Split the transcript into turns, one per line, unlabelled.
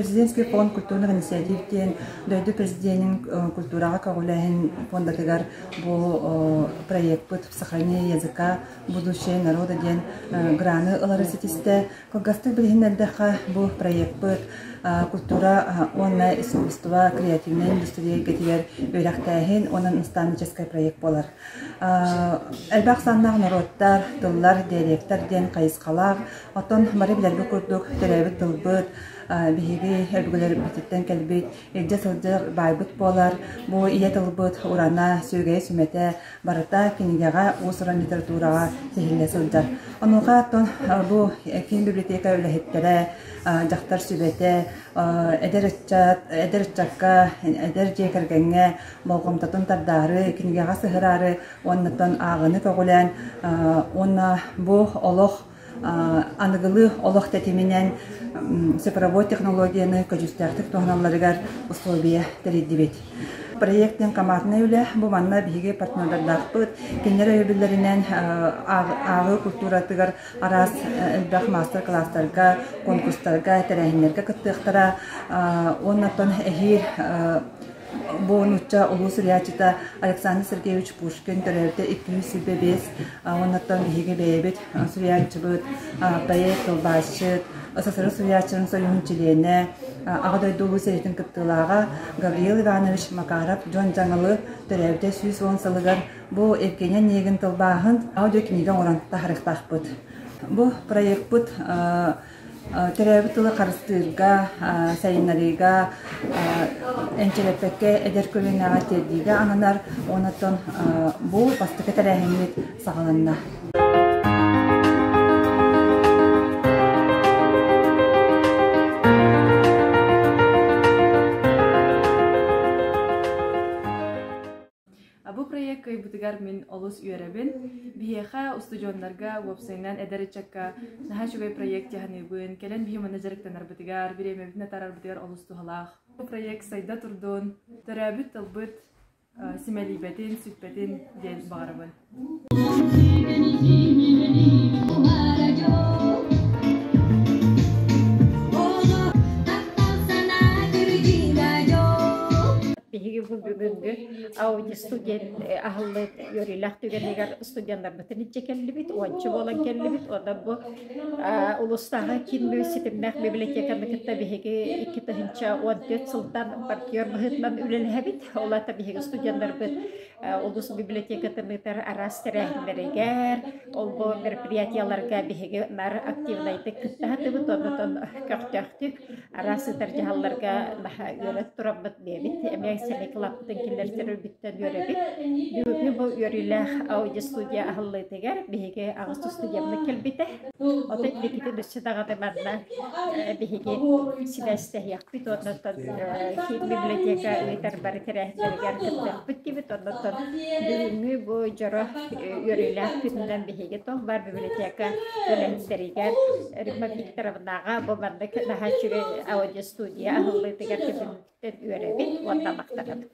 Президентский фонд культурных инициатив диэн дойду президенин культураҕа көҕүлээһин фондатыгар бу проекпыт «Сохранение языка будущее народа» диэн граны ылары ситистэ. Кылгастык билиһиннэрдэххэ, бу проекпыт культура уонна искусство креативнай индустрия эйгэтигэр үөрэхтээһин уонна наставническай проект буолар. Элбэх саннаах норуоттар, тыллар, диалектар диэн хайысхалаах. Оттон бары билэргэ курдук төрөөбүт тылбыт, биһиги өбүгэлэрбититтэн кэлбит, илдьэ сылдьар баайбыт буолар. Бу ийэ тылбыт урана, сүөгэйэ-сүмэтэ барыта кинигэҕэ, уус-уран литератураҕа тиһиллэ сылдьар. Онуоха оттон бу киин библиотека үлэһиттэрэ, дьахтар сүбэтэ, эдэр ыччат, эдэр ыччакка, эдэр дьиэ кэргэҥҥэ болҕомтотун тардаары, кинигэҕэ сыһыраары уоннаттан ааҕыыны көҕүлээн уонна бу олох аныгылыы олох тэтиминэн цифровой технологияны көдьүүстээхтик туһаналларыгар условия тэрийдибит. Проект диэн команднай үлэ. Бу манна биһиги партнердардаахпыт. Кинилэр өйөбүллэринэн ааҕыы культуратыгар араас элбэх маастар-кылаастарга, конкурстарга, тэрээһиннэргэ кыттыахтара. Уонна оттон эһиил Бу нуучча улуу суруйааччыта Александр Сергеевич Пушкин төрөөбүтэ 225 уоннаттан биһиги бэйэбит суруйааччыбыт, поэт, тылбаасчыт, СССР суруйааччыларын союһун чилиэнэ, Аҕа дойду улуу сэриитин кыттыылааҕа Гавриил Иванович Макаров Дьон Дьаҥылы төрөөбүтэ 110 сылыгар бу Евгений Онегин тылбааһын аудиокинигэ оҥорон таһаарыахтаахпыт. Бу проекпыт Төрөөбүт тылы харыстыырга, сайыннарыыга, энчирэппэккэ эдэр көлүөнэҕэ тиэрдиигэ ананар. Онон бу бастакы тэрээһиммит саҕаланна.
Бу проект кыайбытыгар мин олус үөрэбин. Биһиэхэ, устудьуоннарга, уопсайынан эдэр ыччакка наһаа үчүгэй проект дьаһаныыбын. Кэлэн биһи манна дьарыктанарбытыгар, бириэмэбитин атаарарбытыгар олус туһалаах. Бу проект сайда турдун, төрөөбүт тылбыт симэлийбэтин, сүппэтин диэн баҕарабын.
Биһиги бу бүгүҥҥү Ауди студент аһыллыыт үөрүүлээх түгэнигэр студеннарбытын илдьэ кэллибит, уонча буолан кэллибит. Онон бу улуустааҕы киин ситимнээх библиотеканы кытта биһиги 2014 сылтан партнер быһыытынан үлэлэһэбит. Ол аата биһиги студеннарбыт улуус библиотекатын ыытар араас тэрээһиннэригэр, ол бу мероприятиеларга биһиги наар активнайдык кыттаһатыбыт, оннотон көхтөөхтүк араас ыытар дьаһалларга наһаа үөрэн тураммыт бэйэбит эмиэ сэмэй кылааппытын киллэртэрбиттэн үөрэбит. Бүгүҥҥү бу үөрүүлээх аудиостудия аһыллыытыгар биһиги аҕыс студеммыт кэлбитэ. Оттон инникитин өссө даҕаны манна биһиги сибээстэһиэхпит уонна оттон киин библиотека ыытар бары тэрээһиннэригэр кыттыахпыт диибит. Оннуттан бүгүҥҥү бу дьоро үөрүүлээх күнүнэн биһиги туох баар библиотека үлэһиттэригэр Римма Викторовнаҕа бу маннык наһаа үчүгэй аудиостудия аһыллыытыгар түбүнтэн үөрэбит уонна махтанабыт.